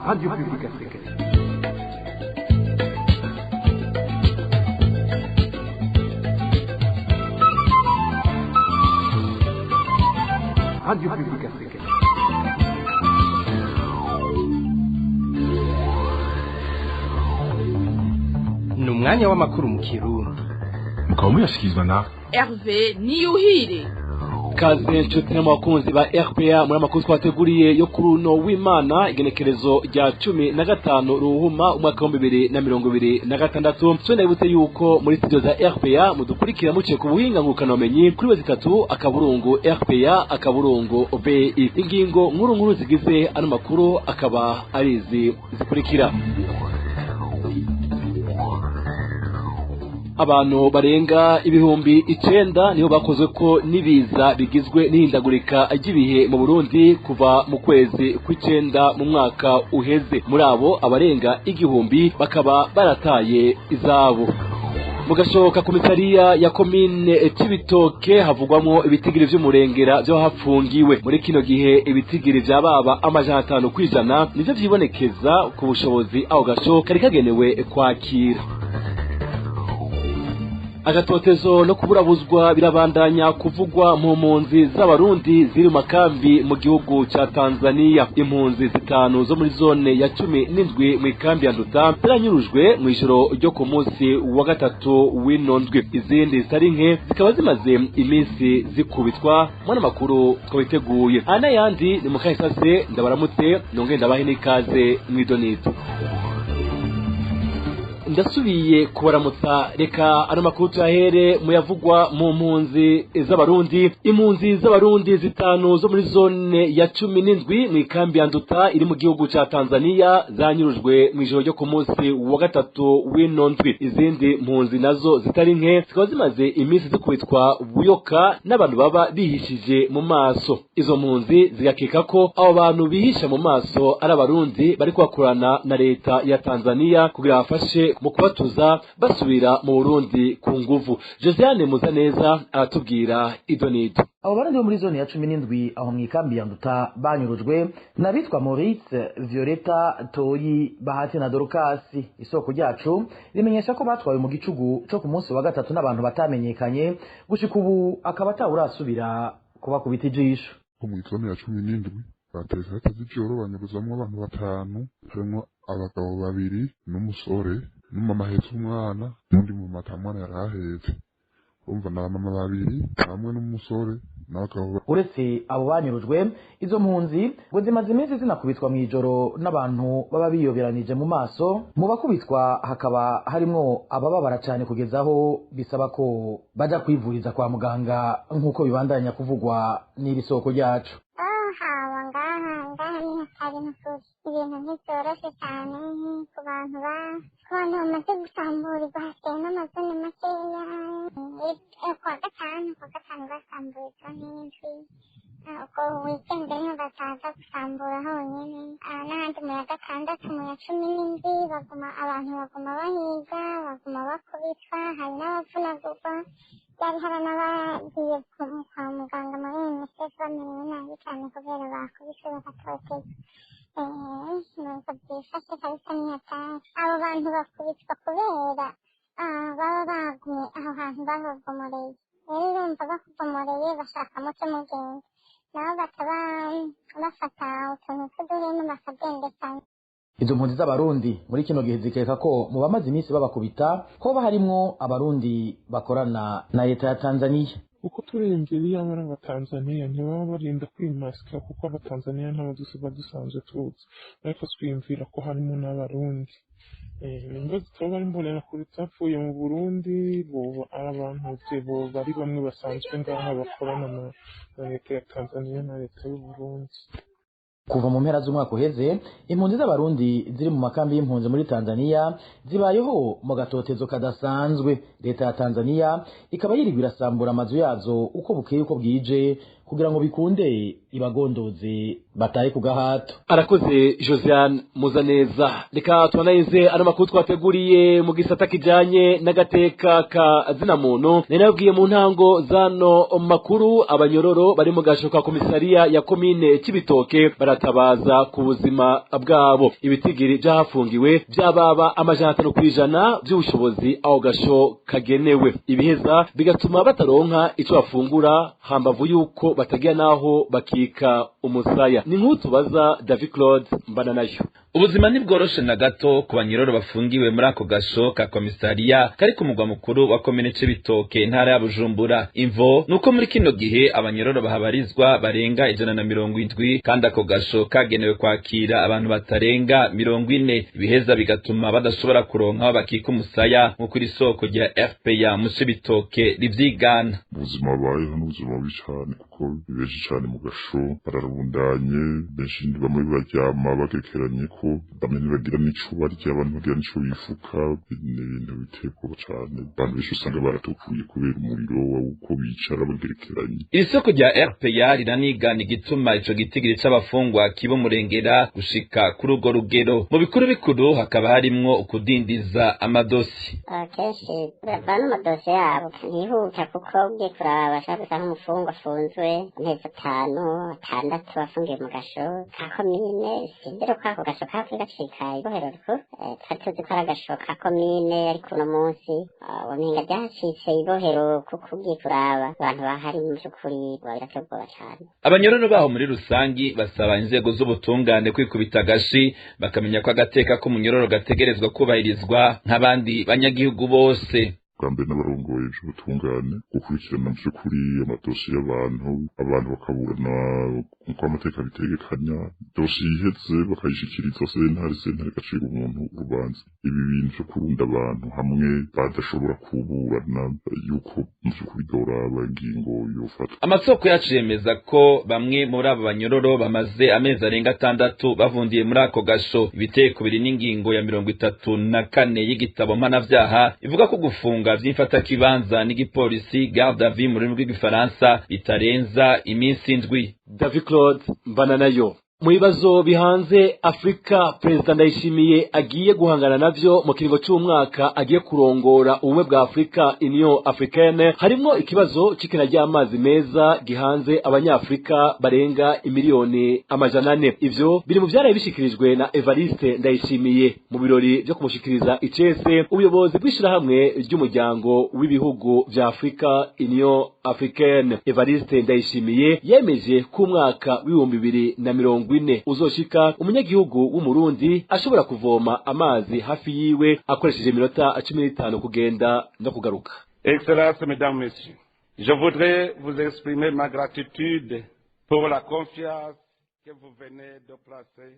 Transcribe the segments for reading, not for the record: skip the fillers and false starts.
Radio Publique Africaine. Radio Publique Africaine. Ni umwanya w'amakuru mu Kirundi. Mukaba muyashyikirizwa na Hervé Niyuhire. Kaze nshuti n'abakunzi ba RPA muri amakuru twateguriye yo kuri uno w'Imana, igenekerezo rya 15 Ruhuma umwaka wa 2026. Twendabutse yuko muri studio za RPA mudukurikira muciye ku buhinga ngurukanabumenyi kuri w3.rpa.bi. Ingingo nkuru nkuru zigize ano makuru akaba ari izi zikurikira: Abantu barenga 9000 niho bakozwe ko nibiza bigizwe n'ihindagurika ry'ibihe mu Burundi kuva mu kwezi kw'icenda mu mwaka uheze. Muri abo abarenga 1000 bakaba barataye izabo. Mu gashoka komisariya ya komine Cibitoke havugwamwo ibitigiri vy'umurengera vyo hafungiwe muri kino gihe. Ibitigiri vya baba 500% nivyo vyibonekeza ku bushobozi aho gashoka kari kagenewe kwakira. Agatotezo no kuburabuzwa birabandanya kuvugwa mu mpunzi z'Abarundi ziri mu makambi mu gihugu ca Tanzania. Impunzi zitanu zo muri zone ya 17 mu ikambi ya Nduta ziranyurujwe mu ijoro ryo ku munsi wa gatatu w'ino ndwi, izindi zitari nke zikaba zimaze iminsi zikubitwa. Mwana makuru twabiteguye ana yandi ni mukahesase. Ndabaramutse nongeye ndabahe n'ikaze mw'idonito. Ndasubiye kubaramutsa, reka ano makuru tuyahere muyavugwa mu mpunzi z'Abarundi. Impunzi z'Abarundi zitanu zo muri zone ya 17 mu ikambi ya Nduta iri mu gihugu ca Tanzania zanyurujwe mu ijoro ryo ku munsi wa gatatu w'ino ndwi. Izindi mpunzi nazo zitari nke zikaba zimaze iminsi zikubitwa buyoka n'abantu baba bihishije mu maso. Izo mpunzi zigakeka ko abo bantu bihisha mu maso ari Abarundi bari kubakorana na leta ya Tanzania kugira bafashe mu kubatuza basubira mu Burundi ku nguvu. Josiane Muzaneza aratubwira idonido. Abo Barundi bo muri zone ya 17 aho mw'ikambi ya Nduta banyurujwe n'abitwa Maurice, Violeta, Toyi, Bahati na Dorcas. Isoko ryacu rimenyesha ko batwawe mu gicugu co ku munsi wa gatatu n'abantu batamenyekanye, gushika ubu akaba atawurasubira kubakubita ijisho. Ko muri zone ya 17 bateye saa z'ijoro banyuruzamwo abantu batanu, harimwo abagabo babiri n'umusore n'umama ahetse umwana n'undi mumama ata mwana yari ahetse. Urumva ni abamama babiri hamwe n'umusore n'abagabo. Uretse abo banyurujwe, izo mpunzi ngo zimaze iminsi zinakubitwa mw'ijoro n'abantu baba biyoberanije mu maso. Mu bakubitwa hakaba harimwo abababara cane kugeza aho bisaba ko baja kwivuriza kwa muganga, nk'uko bibandanya kuvugwa n'iri soko ryacu. Haba ngaha ngaha ni hatari nukuri, ibintu ntibyoroshe cyane ku bantu ba ku bantu bamaze gusamburirwa. Hasigaye n'amazone makeya. Kuwa gatanu basambuye zone y'indwi, ubwo weekend niho bataza gusambura honyine, n'ahandi mu ya gatandatu, mu ya 17 baguma abantu baguma bahiga, baguma bakubitwa, hari n'abavunagurwa. Byari hari n'abagiye kwa muganga muri UNICEF bamerewe nabi cyane kubera bakubiswe bagatotezwa. Nuko byifashe kabisa, ni hatari. Abo bantu bakubitwa kubera baba bagumye aho hantu bababomoreye. Rero urumva bakubomoreye bashaka muce mugenda, nabo baca bafata utuntu tw'uduhema bakagendekanya. Izo mpunzi z'Abarundi muri kino gihe zikeka ko mu bamaze iminsi babakubita hoba harimwo Abarundi bakorana na leta ya Tanzania. Uko turengera iyo ari Abatanzaniya ntibaba barinda kwimasika, kuko Abatanzaniya ntabwo dusiba dusanzwe tuzi, ariko twiyumvira ko harimo n'Abarundi. Nimba zitaba ari imbonerakure zapfuye mu Burundi, boba ari abantu boba ari bamwe basanzwe ngaha bakorana na leta ya Tanzaniya na leta y'Uburundi. Kuva mu mpera z'umwaka uheze, impunzi z'Abarundi ziri mu makambi y'impunzi muri Tanzania zibayeho mu gatotezo kadasanzwe. Leta ya Tanzania ikaba yirirwa irasambura amazu yazo uko bukeye uko bwije kugira ngo bikunde ibagondoze bataye ku gahato. Arakoze Josiane Muzaneza. Reka tubanayize ano makuru twateguriye mu gisata kijanye n'agateka ka zina muntu. Nari mu ntango zano makuru, abanyororo bari mu gasho ka komisariya ya komine Cibitoke baratabaza ku buzima bwabo. Ibitigiri byahafungiwe byababa 500% by'ubushobozi aho gasho kagenewe, ibiheza bigatuma bataronka ico bafungura, hambavu yuko batagira naho bakika umusaya. Ni nk'utubaza David Claude Mbananayo. Ubuzima ntibworoshe na gato ku banyororo bafungiwe muri ako gasho ka komisariya kari ku mugwa mukuru wa komine Cibitoke, intara ya Bujumbura. Imvo nuko muri kino gihe abanyororo bahabarizwa barenga 170, kandi ako gasho kagenewe kwakira abantu batarenga 40. Ibiheza bigatuma badashobora kuronka aho bakika umusaya, nk'uko iri soko rya RPA mu Cibitoke rivyigana. Ubuzima babayeho n'ubuzima bubi cane, kuko benshi cane mu gasho bararundanye, benshi bamwe baryama bagekeranye ko bamwe ntibagira n'ico barya, abantu bagira n'ico bifuka. Ni ibintu biteye ubwoba cane, abantu benshi usanga baratukuye kubera umuriro uko bicara bagerekeranye. Iri soko rya RPA riranigana igituma ico gitigiri c'abafungwa kiba umurengera gushika kuri urwo rugero. Mu bikuru bikuru hakaba harimwo ukudindiza amadosi. Akenshi bavana amadosiye yabo ntihuta, kuko ugiye kuraba bashaka gusa nk'umufungwa afunzwe amezi 5 6 afungiwe mu gasho ka komine. Sindero ko ako gasho kavuye gacika ibohero rikuru, twari tuzi ko ari agasho ka komine, ariko uno munsi womenga ryacitse ibohero, kuko ugiye kuraba abantu bahari mu by'ukuri birateye ubwoba cane. Abanyororo baho muri rusangi basaba inzego z'ubutungane kwikubita agashi, bakamenya ko agateka k'umunyororo gategerezwa kubahirizwa nk'abandi banyagihugu bose. Bwa mbere n'abarongoye ivy'ubutungane gukurikirana vy'ukuri amadosiye y'abantu, abantu bakaburana nkuko amateka abitegekanya, dosiye iheze bakayishikiriza sentare, sentare igacira umuntu urubanza. Ibi bintu vyo kurunda abantu hamwe badashobora kuburana, yuko muvy'ukuri doraba ingingo yofatwa. Amasoko yacu yemeza ko bamwe muri abo banyororo bamaze amezi arenga 6 bavundiye muri ako gasho. Ibiteko biri n'ingingo ya 34 y'igitabo mpanavyaha ivuga ko gufunga vy'imfatakibanza n'igipolisi garde à vue mu rurimi rw'igifaransa bitarenza iminsi 7. David Claude Mbananayo. Mu bibazo bihanze Afrika, Perezida Ndayishimiye agiye guhangana navyo mu kiringo c'umwaka agiye kurongora ubumwe bwa Afrika, Union Africaine, harimwo ikibazo c'ikena ry'amazi meza gihanze abanyafrika barenga imiliyoni 400. Ivyo biri mu vyaraye bishikirijwe na Evariste Ndayishimiye mu birori vyo kumushikiriza icese ubuyobozi bw'ishirahamwe ry'umuryango w'ibihugu vya Afrika, Union Africaine. Evariste Ndayishimiye yemeje ko umwaka w'2040 uzoshika umunyagihugu w'umurundi ashobora kuvoma amazi hafi yiwe akoresheje iminota 15 kugenda no kugaruka. Excellences, Mesdames, Messieurs, je voudrais vous exprimer ma gratitude pour la confiance que vous venez de placer.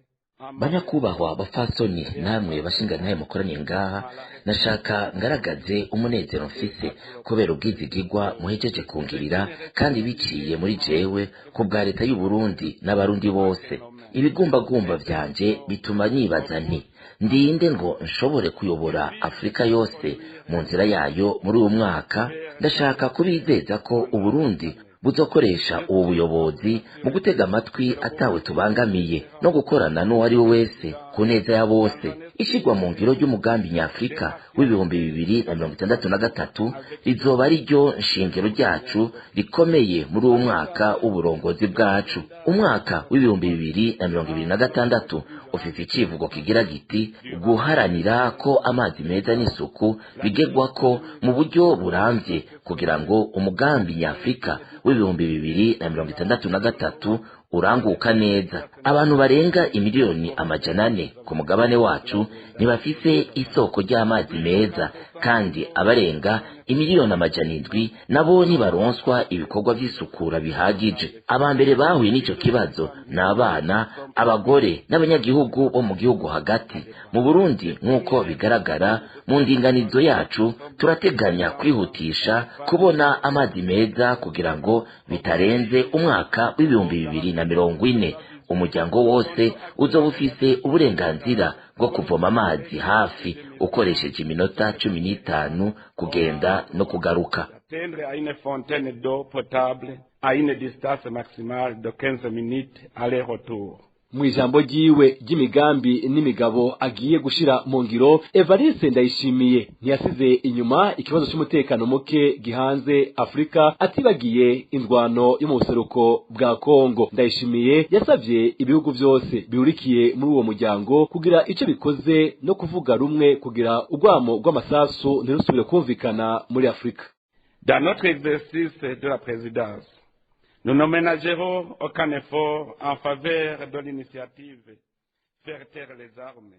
Banyakubahwa bafasoni namwe bashingantahe mukoraniye ngaha, nashaka ngaragaze umunezero mfise kubera ubwizigirwa muhejeje kungirira, kandi biciye muri jewe ku bwa leta y'u Burundi n'abarundi bose. Ibigumbagumba vyanje bituma nibaza nti ndinde ngo nshobore kuyobora Afrika yose mu nzira yayo muri uyu mwaka. Ndashaka kubizeza ko Uburundi buzokoresha ubu buyobozi mu gutega amatwi atawe tubangamiye no gukorana n'uwari we wese ku neza ya bose. Ishigwa mu ngiro ry'umugambi nyafrika w'2063 rizoba ari ryo nshingiro ryacu rikomeye muri uwo mwaka w'uburongozi bwacu. Umwaka w'2026 ufite icivugo kigira giti guharanira ko amazi meza n'isuku bigerwako mu buryo burambye kugira ngo umugambi nyafrika w'2063 uranguka neza. Abantu barenga imiliyoni 400 ku mugabane wacu ntibafise isoko ry'amazi meza, kandi abarenga imiliyoni 700 nabo ntibaronswa ibikorwa vy'isukura bihagije. Abambere bahuye n'ico kibazo ni abana, abagore n'abanyagihugu bo mu gihugu hagati. Mu Burundi nk'uko bigaragara mu ndinganizo yacu, turateganya kwihutisha kubona amazi meza kugira ngo bitarenze umwaka w'2040 umuryango wose uzoba ufise uburenganzira bwo kuvoma amazi hafi ukoresheje iminota 15 kugenda no kugaruka. Atteindre à une fontaine d'eau potable à une distance maximale de 15 minutes aller-retour. Mu ijambo ryiwe ry'imigambi n'imigabo agiye gushira mu ngiro, Evariste Ndayishimiye ntiyasize inyuma ikibazo cy'umutekano muke gihanze Afrika, atibagiye indwano yo mu buseruko bwa Kongo. Ndayishimiye yasavye ibihugu byose bihurikiye muri uwo muryango kugira ico bikoze no kuvuga rumwe kugira urwamo rw'amasasu ntirusubire kumvikana muri Afrika. Dans notre exercice de la présidence, nous ne ménagerons aucun effort en faveur de l'initiative Faire taire les armes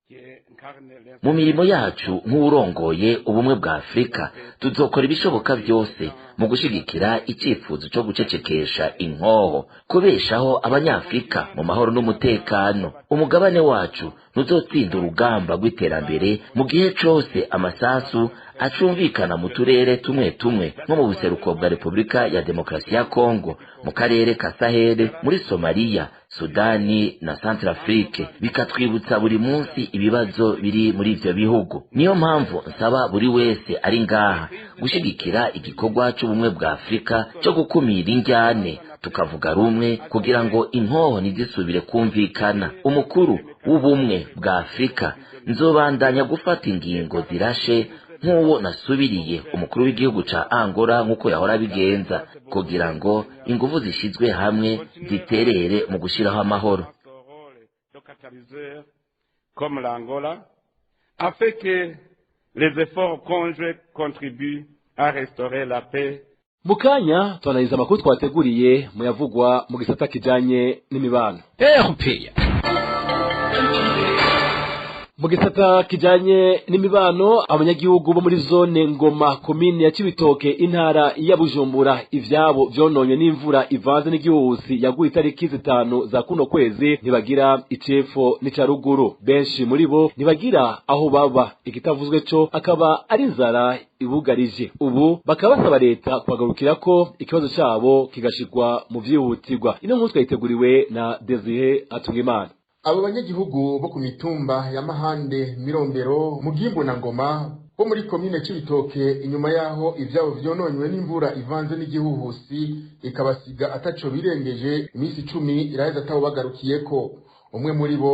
qui incarne Mu mirimo yacu nk'uwurongoye ubumwe bwa Afurika, tuzokora ibishoboka byose mu gushigikira icyifuzo cyo gucecekesha inkoho, kubeshaho abanyafurika mu mahoro n'umutekano. Umugabane wacu ntuzotsinda urugamba rw'iterambere mu gihe cose amasasu acumvikana mu turere tumwe tumwe, nko mu buseruko bwa Repubulika ya Demokarasi ya Kongo, mu karere ka Sahel, muri Somaliya, Sudani na Centrafrique, bikatwibutsa buri munsi ibibazo biri muri ivyo bihugu. Niyo mpamvu nsaba buri wese ari ngaha gushigikira igikorwa c'ubumwe bwa Afurika cyo gukumira injyane, tukavuga rumwe kugira ngo inkoho ntizisubire kumvikana. Umukuru w'ubumwe bwa Afurika, nzobandanya gufata ingingo zirashe nk'uwo nasubiriye umukuru w'igihugu ca Angola, nk'uko yahora abigenza, kugira ngo ingufu zishizwe hamwe ziterere mu gushiraho amahoro. Catalyseur comme l'Angola, afin que les efforts conjoints contribuent à restaurer la paix. Mu kanya tuanaliza amakuru twateguriye muyavugwa mu gisata kijanye n'imibano. RPA. Mu gisata kijanye n'imibano, abanyagihugu bo muri zone Ngoma, komine ya Cibitoke, intara ya Bujumbura, ivyabo vyononywe n'imvura ivanze n'igihuhusi yaguye itariki 5 za kuno kwezi, ntibagira icepfo n'ica ruguru. Benshi muri bo ntibagira aho baba, ikitavuzwe co akaba ari inzara ibugarije. Ubu bakaba basaba leta kubagarukira ko ikibazo cabo kigashirwa mu vyihutirwa. Ino nkuru twayiteguriwe na Desire Atungimana. Abo banyagihugu bo ku mitumba ya Mahande, Mirombero, Mugimbo na Ngoma bo muri komine Cibitoke, inyuma yaho ivyabo vyononywe n'imvura ivanze n'igihuhusi ikabasiga ataco birengeje, iminsi 10 iraheze atabo bagarukiyeko. Umwe muri bo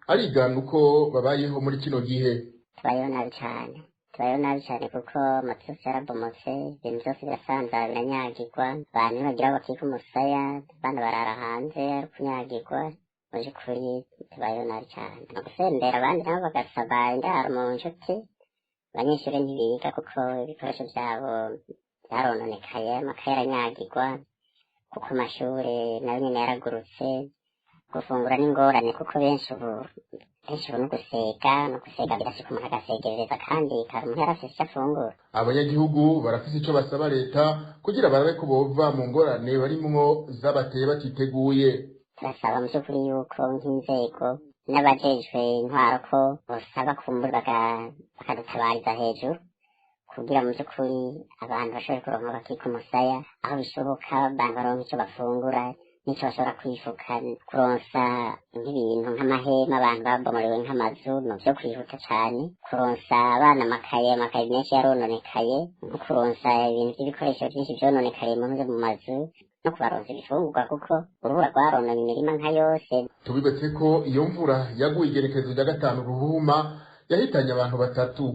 arigana uko babayeho muri kino gihe. Tubayeho nabi cane, tubayeho nabi cane, kuko amazu yose yarabomotse, ibintu byose birasanzara, biranyagirwa, abantu ntibagira aho bakika umusaya, abana barara hanze ari kunyagirwa. Mu by'ukuri tubayeho nabi cyane, ni ugusembera, abandi nabo bagasaba indaro mu nshuti. Abanyeshuri ntibiga kuko ibikoresho byabo byarononekaye, amakaye aranyagirwa, kuko amashuri nayo nyine yaragurutse. Gufungura n'ingorane, kuko benshi ubu ni ugusega, ni ugusega, birashika umuntu agasegereza kandi kare umuntu yarafise icyo afungura. Abanyagihugu barafise ico basaba leta kugira barabe ko bova mu ngorane barimwo zabateye batiteguye. Turasaba mu by'ukuri yuko nk'inzego n'abajejwe intwaro ko bosaba kumbura bakadutabariza hejuru, kugira mu by'ukuri abantu bashobore kuronka bakika umusaya, aho bishoboka abantu baronka icyo bafungura n'icyo bashobora kwifuka. Kuronsa nk'ibintu nk'amahema abantu babomorewe nk'amazu ni byo kwihuta cane, kuronsa abana amakaye, amakaye menshi yarononekaye, nko kuronsa ibintu by'ibikoresho byinshi vyononekaye mu mazu, no kubaronsa ibifungurwa, kuko urubura rwarononye imirima nka yose. Tubibetse ko iyo mvura yaguye igerekezo rya 5 Ruhuma yahitanye abantu 3,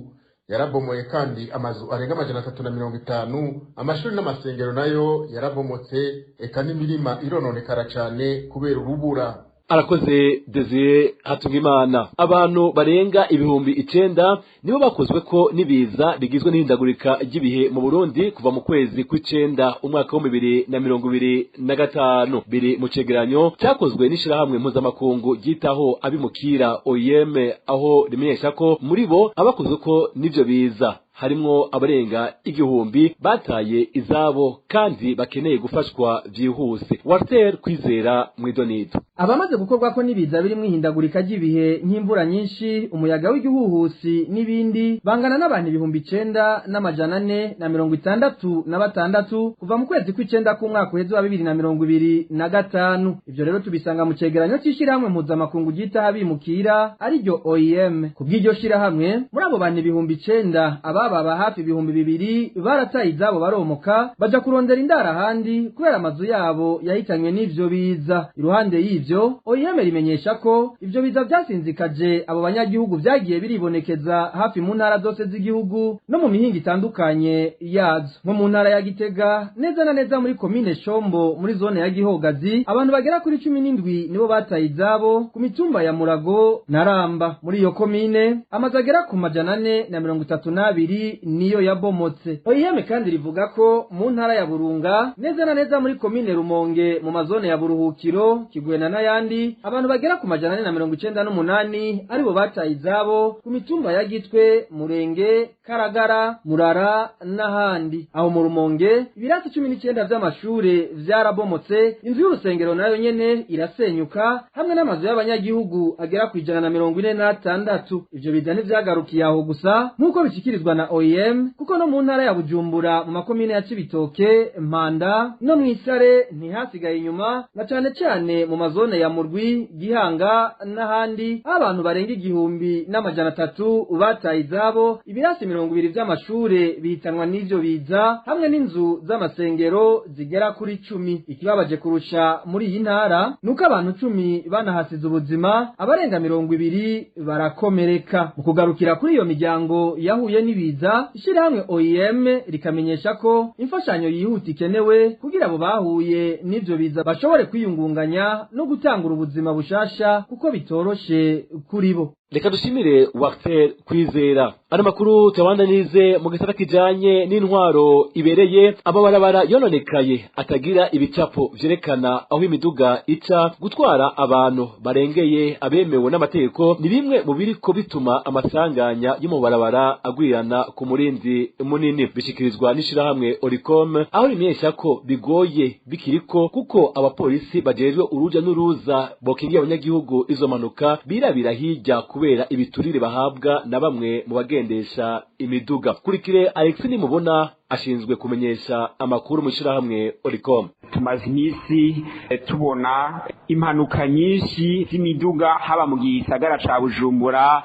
yarabomoye kandi amazu arenga 350, amashuri n'amasengero nayo yarabomotse, eka n'imirima irononekara cane kubera urubura. Arakoze Desire Hatungimana. Abantu barenga 9,000 nibo bakozwe ko nibiza bigizwe n'ihindagurika ry'ibihe mu Burundi kuva mu kwezi kw'icenda umwaka wa 2025, biri mu cegeranyo cyakozwe n'ishirahamwe mpuzamakungu ryitaho abimukira OIM, aho rimenyesha ko muri bo abakozwe ko n'ivyo biza harimwo abarenga 1,000 bataye izabo kandi bakeneye gufashwa vyihuse. Walter Kwizera mwidonido. Abamaze gukorwa ko nibiza biri mwihindagurika ry'ibihe nk'imvura nyinshi, umuyaga w'igihuhusi n'ibindi, bangana n'abantu 9466 kuva mu kwezi kw'icenda k'umwaka uheze wa 2025. Ivyo rero tubisanga mu cegeranyo c'ishirahamwe mpuzamakungu ryitaho abimukira ariryo OIM. Kubw'iryo shirahamwe, muri abo bantu 9,000 Abababa hafi 2000 barataye izabo baromoka baja kurondera indara ahandi kubera amazu yabo yahitanywe n'ivyo biza. Iruhande y'ivyo, OIM rimenyesha ko ivyo biza vyasinzikaje abo banyagihugu vyagiye biribonekeza hafi mu ntara zose z'igihugu no mu mihingo itandukanye yazo, nko mu ntara ya Gitega, neza na neza muri komine Shombo muri zone ya Gihogazi, abantu bagera kuri 17 nibo bataye izabo ku mitumba ya Murago na Ramba. Muri iyo komine amazu agera ku 432 niyo yabomotse. OIM kandi rivuga ko mu ntara ya Burunga, neza na neza muri komine Rumonge mu mazone ya Buruhukiro, Kigwena n'ayandi, abantu bagera ku 498 aribo bataye izabo ku mitumba ya Gitwe, Murenge, Karagara, Murara n'ahandi. Aho mu Rumonge ibirasi 19 vy'amashure vyarabomotse, inzu y'urusengero nayo nyene irasenyuka hamwe n'amazu y'abanyagihugu agera ku 146. Ivyo biza ntivyagarukiye aho gusa nk'uko bishikirizwa na OIM, kuko no mu ntara ya Bujumbura mu makomine ya Cibitoke, Mpanda no mw'Isare ntihasigaye inyuma, na cane cane mu mazone ya Murwi, Gihanga n'ahandi, abantu barenga 1300 bataye izabo, ibirasi 20 vy'amashure bihitanwa n'ivyo biza hamwe n'inzu z'amasengero zigera kuri 10. Ikibabaje kurusha muri iyi ntara nuko abantu 10 banahasize ubuzima, abarenga 20 barakomereka. Mu kugarukira kuri iyo miryango yahuye n'ibiza, ishirahamwe OIM rikamenyesha ko imfashanyo yihuta ikenewe kugira abo bahuye n'ivyo biza bashobore kwiyungunganya no gutangura ubuzima bushasha, kuko bitoroshe kuri bo. Reka dushimire Walter Kwizera. Ano makuru tuyabandanize mu gisata kijanye n'intwaro ibereye. Amabarabara yononekaye atagira ibicapo vyerekana aho imiduga ica, gutwara abantu barengeye abemewe n'amategeko ni bimwe mu biriko bituma amasanganya yo mu barabara agwirana ku murindi munini. Bishikirizwa n'ishirahamwe Oricom, aho rimenyesha ko bigoye bikiriko kuko abapolisi bajejwe uruja n'uruza bokingiye abanyagihugu izo mpanuka birabira hirya kubera ibiturire bahabwa na bamwe mu bagendesha imiduga. Kurikire Alex Nimubona ashinzwe kumenyesha amakuru mu shirahamwe Oricom. Tumaze iminsi tubona impanuka nyinshi z'imiduga haba mu gisagara ca Bujumbura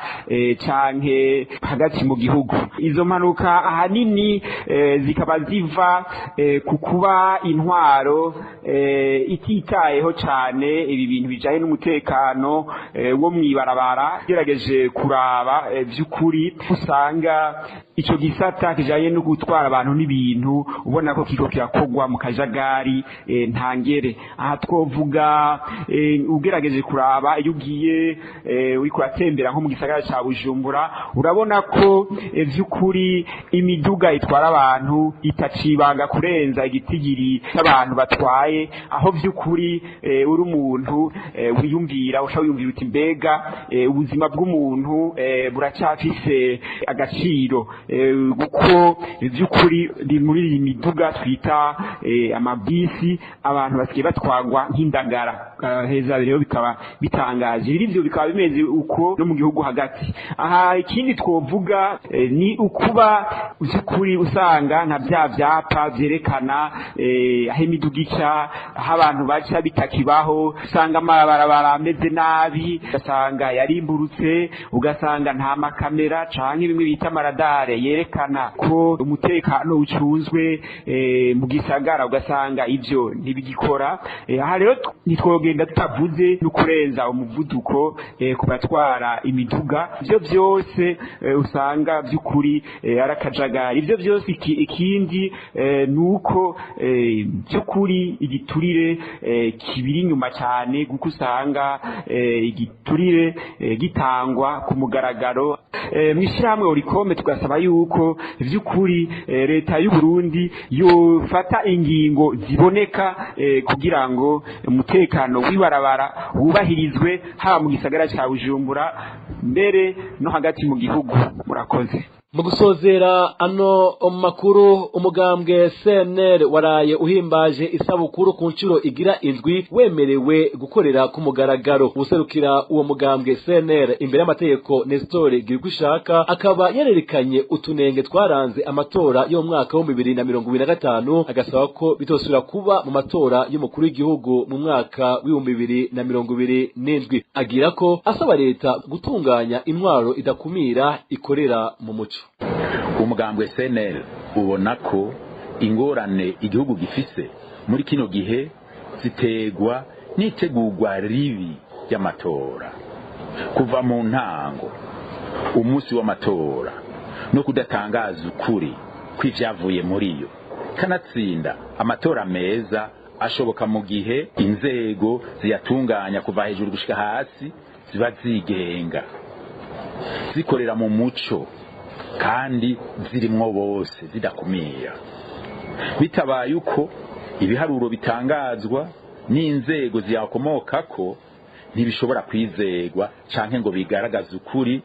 canke hagati mu gihugu. Izo mpanuka ahanini zikaba ziva ku kuba intwaro ititayeho cane ibi bintu bijanye n'umutekano wo mwibarabara. Gerageje kuraba vy'ukuri usanga ico gisata kijanye no gutwara abantu n'ibintu ubona ko kiko kirakogwa mu kajagari ntangere. Aha twovuga ugerageje kuraba iyo ugiye uriko uratembera nko mu gisagara ca Bujumbura, urabona ko vy'ukuri imiduga itwara abantu itacibanga kurenza igitigiri cy'abantu batwaye, aho vy'ukuri uri umuntu wiyumvira usha wiyumvira uti mbega ubuzima bw'umuntu buracafise agaciro, kuko vy'ukuri muri iyi miduga twita amabisi abantu basigaye batwagwa nk'indagara. Heza rero bikaba bitangaje, ivyo bikaba bimeze uko no mu gihugu hagati. Aha ikindi twovuga ni ukuba vy'ukuri usanga nka vya vyapa vyerekana aho imiduga ica, aho abantu baca bitakibaho, usanga amabarabara ameze nabi, ugasanga yarimburutse, ugasanga nta makamera canke bimwe bita amaradare yerekana ko umutekano ucunzwe mu gisagara, ugasanga ivyo ntibigikora. Aha rero ntitwogenda tutavuze no kurenza umuvuduko ku batwara imiduga. Ivyo vyose usanga vy'ukuri ari akajagari. Ivyo vyose ikindi nuko vy'ukuri igiturire kibiri inyuma cyane, kuko usanga igiturire gitangwa ku mugaragaro. Mw'ishirahamwe Oricom tugasaba yuko vy'ukuri leta y'u Burundi yofata ingingo ziboneka kugira ngo umutekano w'ibarabara wubahirizwe haba mu gisagara ca Bujumbura mbere no hagati mu gihugu. Murakoze. Mu gusozera ano makuru, umugambwe CNL waraye uhimbaje isabukuru ku nshuro igira indwi wemerewe gukorera ku mugaragaro. Userukira uwo mugambwe CNL imbere y'amategeko Nestor Girkwishaka akaba yarerekanye utunenge twaranze amatora yo mu mwaka wa 2025, agasaba ko bitosubira kuba mu matora y'umukuru w'igihugu mu mwaka wa 2027. Agira ko asaba leta gutunganya intwaro idakumira ikorera mu muco. Umugambwe CNL ubona ko ingorane igihugu gifise muri kino gihe zitegwa n'itegurwa ribi ry'amatora kuva mu ntango, umunsi w'amatora, no kudatangaza ukuri kw'ivyavuye muri yo. Kanatsinda amatora meza ashoboka mu gihe inzego ziyatunganya kuva hejuru gushika hasi ziba zigenga, zikorera mu muco kandi zirimwo bose, zidakumira. Bitabaye uko, ibiharuro bitangazwa n'inzego ziyakomokako ntibishobora kwizegwa canke ngo bigaragaze ukuri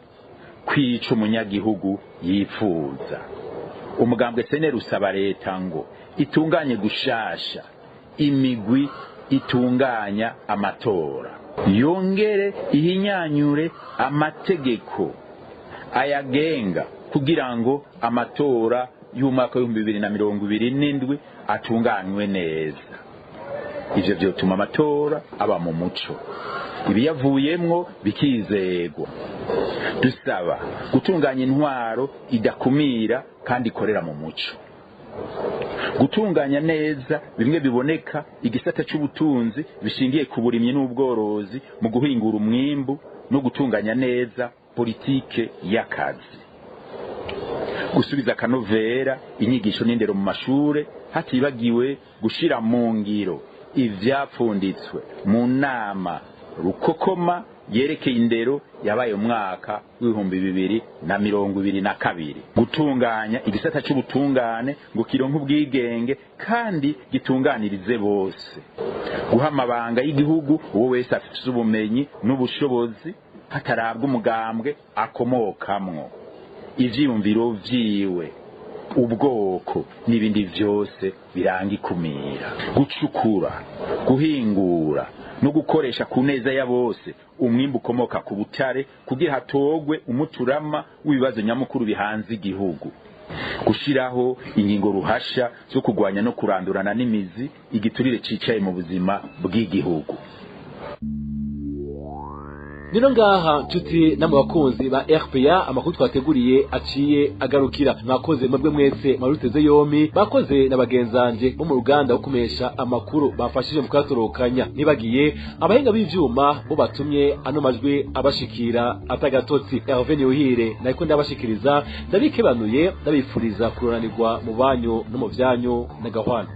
kwica umunyagihugu yifuza. Umugambwe CNL usaba leta ngo itunganye gushasha imigwi itunganya amatora, yongere ihinyanyure amategeko ayagenga kugira ngo amatora y'umwaka w'2027 atunganywe neza. Ivyo vyotuma amatora aba mu muco, ibiyavuyemwo bikizegwa. Dusaba gutunganya intwaro idakumira kandi ikorera mu muco, gutunganya neza bimwe biboneka igisata c'ubutunzi bishingiye ku burimyi n'ubworozi mu guhingura umwimbu, no gutunganya neza politike y'akazi, gusubiza akanovera inyigisho n'indero mu mashure, hatibagiwe gushira mu ngiro ivyapfunditswe mu nama rukokoma yerekeye indero yabaye umwaka w'2022, gutunganya igisata c'ubutungane ngo kironke ubwigenge kandi gitunganirize bose, guha amabanga y'igihugu uwo wese afise ubumenyi n'ubushobozi hatarabwa umugambwe akomokamwo, ivyiyumviro vyiwe, ubwoko n'ibindi vyose biranga ikumira, gucukura, guhingura no gukoresha ku neza ya bose umwimbu ukomoka ku butare kugira hatogwe umuturama w'ibibazo nyamukuru bihanze igihugu, gushiraho ingingo ruhasha zo kurwanya no kurandurana n'imizi igiturire cicaye mu buzima bw'igihugu. Nino ngaha nshuti namwe bakunzi ba RPA, amakuru twateguriye aciye agarukira. Mwakoze mwebwe mwese mwaruteze yomi, bakoze na bagenzanje bo mu ruganda wo kumesha amakuru bafashije mu kuyatorokanya, nibagiye abahinga b'ivyuma bo batumye ano majwi abashikira atagatotsi. Hervé Niyuhire nariko ndabashikiriza, ndabikebanuye, ndabifuriza kuroranirwa mu banyu no mu vyanyu na gahwana.